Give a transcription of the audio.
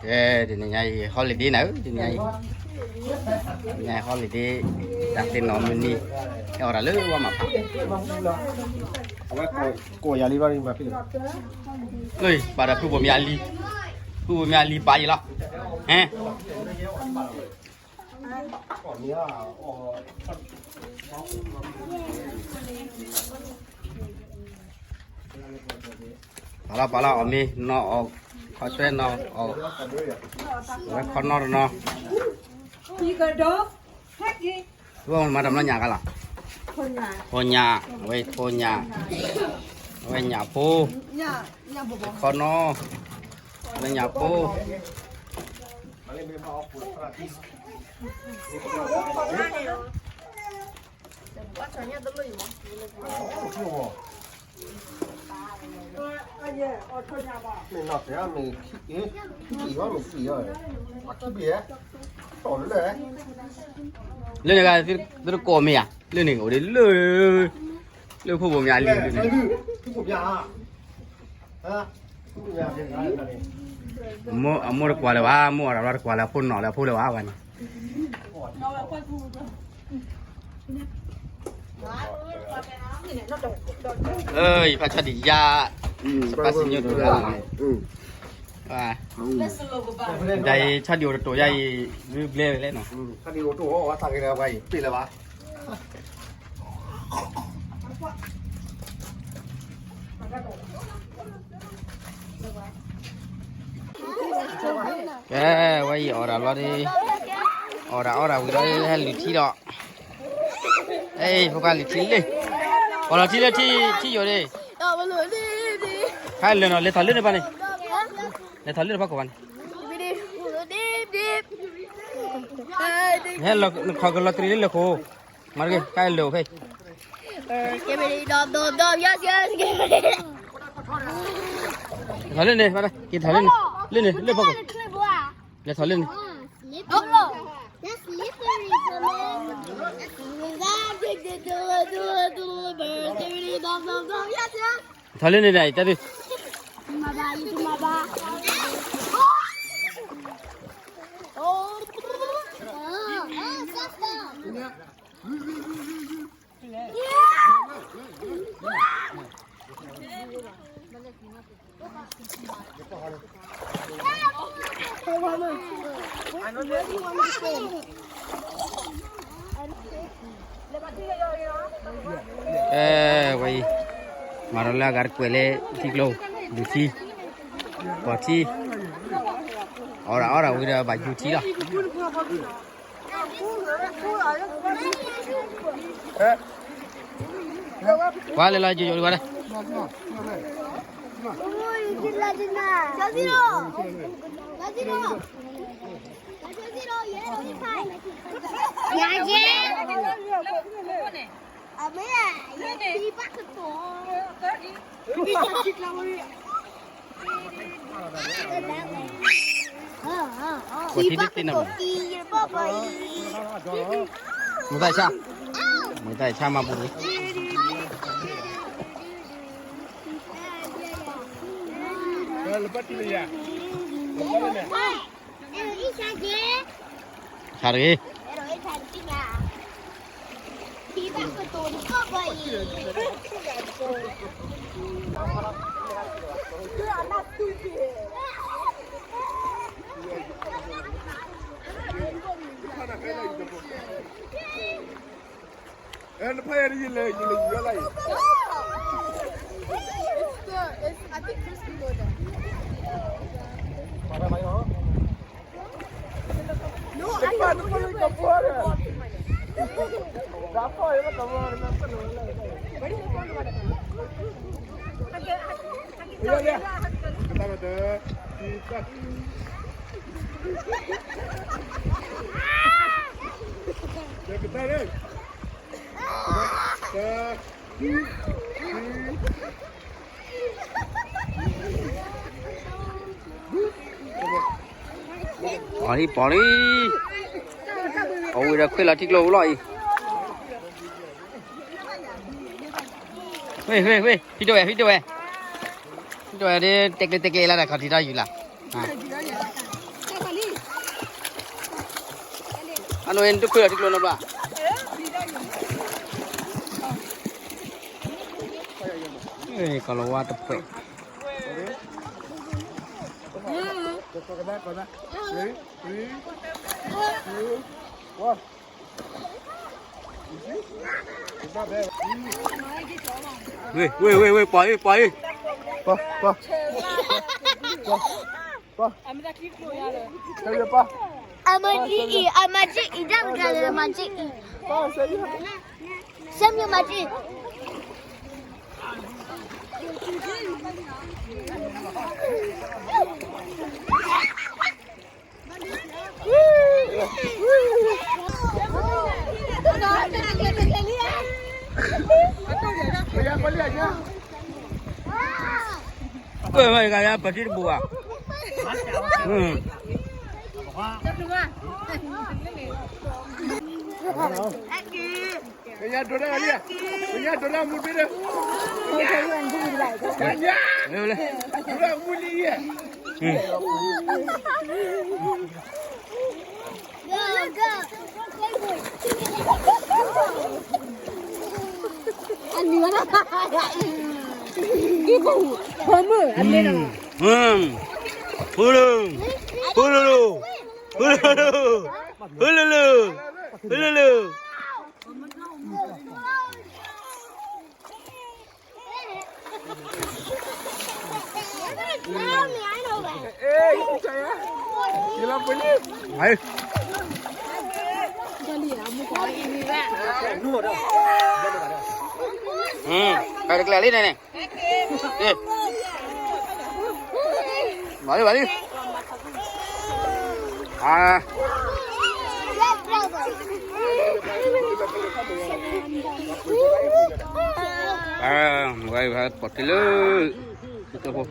ကဲ, တနံၤညါအံၤ holiday နၤဧၢ, တနံၤညါအံၤ, တနံၤညါ holiday တၢ်သ့ၣ်နီၣ်မုၢ်နံၤ, ဟဲအီၣ်တၢ်လၢဝါမးဖး, ကိးယၤလံဘၣ်, ပာ်ဒီးဖုဘိၣ်မၠးလံ, ဖုဘိၣ်မၠးလံပာ်ယံၤလီၤ, ဟဲ ပာ်လီၤပာ်လီၤ အီၣ်မ့ၤနီၤ အီၣ်ခီဆွဲနီၤ အီၣ်ဝဲခီနီတနီၤ, ဝဲမၤတၢ်မနီၤညၣ်ကလီၤ, ထိၣ်ညၣ်, အဝဲထိၣ်ညၣ်, အဝဲညၣ်ဖိ, ခီနီ, အဝဲညၣ်ဖိ လၢန့ၣ်ဂၤ သုတကိးမ့ၢ်ဧါ, လၢန့ၣ်အိၣ်ဒ်လၢ လၢဖုဘိၣ်မၠးလံ, အမိၢ်တကွၢ်လၢၤဘၣ်, မိၢ်အရၤလီၤတကွၢ်လၢၤ အဖိနီၣ်လၢအဖိလၢၤဘၣ်ဝဲန့ၣ်, ယဖးဆီဒံးယါ, ဘၣ်စံၣ်ညီၣ်တလါလီၤ, ဒ်အံၤ ဆီဒံးအိၣ်တတိၢ်ယါအံၤ, ဘျဲၣ်ဝဲလဲၣ်နီၤ, ဆီဒံးအိၣ်တတိၢ်အီၣ်ဝဲသးက့ၤလၢၤဘၣ်အံၤ ပ့ၢ်လၢၤဘၣ် ကဲ, ဝဲအံၤအီၣ်တၢ်ဘျီဒီး, အီၣ်တၢ်အီတၢ်ဝံၤဒီး ဟဲလုၢ်ထံဒီး, အ့ ဖိခွါလုၢ်ထံလံ, ပှၤလီၤထံလၢထံယိာ်န့ၣ်, ဟဲလၢာ်နီၤ လဲၤထီၣ်လၢန့ၣ်ဘၣ်န့ၣ်, လဲၤထီၣ်လၢန့ၣ်ဘၣ်ကိးဘၣ်န့ၣ်, ဟဲလီၤနခီၣ်ကလီၤတရံးလၢလၢာ်ခိၣ်, မၤတဂ့ၤ ကဲလၢာ်အိၣ်ဖဲ ထီၣ်လၢန့ၣ်, က့ၤထီၣ်လၢန့ၣ်, လၢန့ၣ်, လၢဖီခိၣ်, လဲၤထီၣ်လၢန့ၣ်, ထီၣ်လၢန့ၣ်ဒၣ်အံၤ, တၢ်ဒုး, အဲ, ဝဲအံၤ, မၤဒီးလၢအဂၤတကွဲးလၢထံကျိ, ဒုးထံ, ပီၢ်ထံ, အီၣ်ဒၣ်အီၣ်ဒၣ်ဝံၤဒီးဘၣ်ယူၤထံလီၤ. ကွၢ်လဲၤလီၤယိယိၤလံဝဲဒၣ်, ကွၢ်ထံတသ့နီၤ, မုၢ်သၣ်ဆါ, မုၢ်သၣ်ဆါမၤပူၤန့ၣ်, ဆါတဂ့ၤ. ပီၤလံ ပီၤလံ, အဝံၤဒီးခွ့လီၤထံကျိပူၤလီၤအံၤ, ဝ့ၢ် ဝ့ၢ် ဝ့ၢ် ဖံတဲဝဲ ဖံတဲဝဲ, တဲကျဲတဲကျဲလၢတၢ်ခီၣ်ထံးထီၣ်ယူၤလၢ်, အနိနတခွ့လီၤထံကျိနီတဘျီ, ကီၢ်လီၤဝါတပှဲၤ, ဝ့ၢ် ဝ့ၢ် ဝ့ၢ် ဝ့ၢ် ပှၤအံၤ ပှၤအံၤ, ပှၤ ပှၤ ပှၤ, အမၤကံအံၤ အမၤကံအံၤ တၢ်တဂၤလၢအမၤကံအံၤ, စဲမၤကံ ကွဲမးဂၤယါပထံတဘူဘၣ်, ပညါဒိးတၢ်လံ, ပညါဒိးတၢ်မူဘ့ၣ်ဒီး, ပညါဒိးတၢ်မူလံယဲ, ဟူလၢ, ဟူလၢ, ဟူလၢ, ဟူလၢ, ဟူလၢ, ဟူလၢ, ဟူလၢ. ဟဲ, တၢ်တကျဲၤလံန့ၣ်န့ၣ်, ဘၣ်လံ ဘၣ်လံ, အါ, အါ, ဝဲပှၤတ့လၢ, တဖိ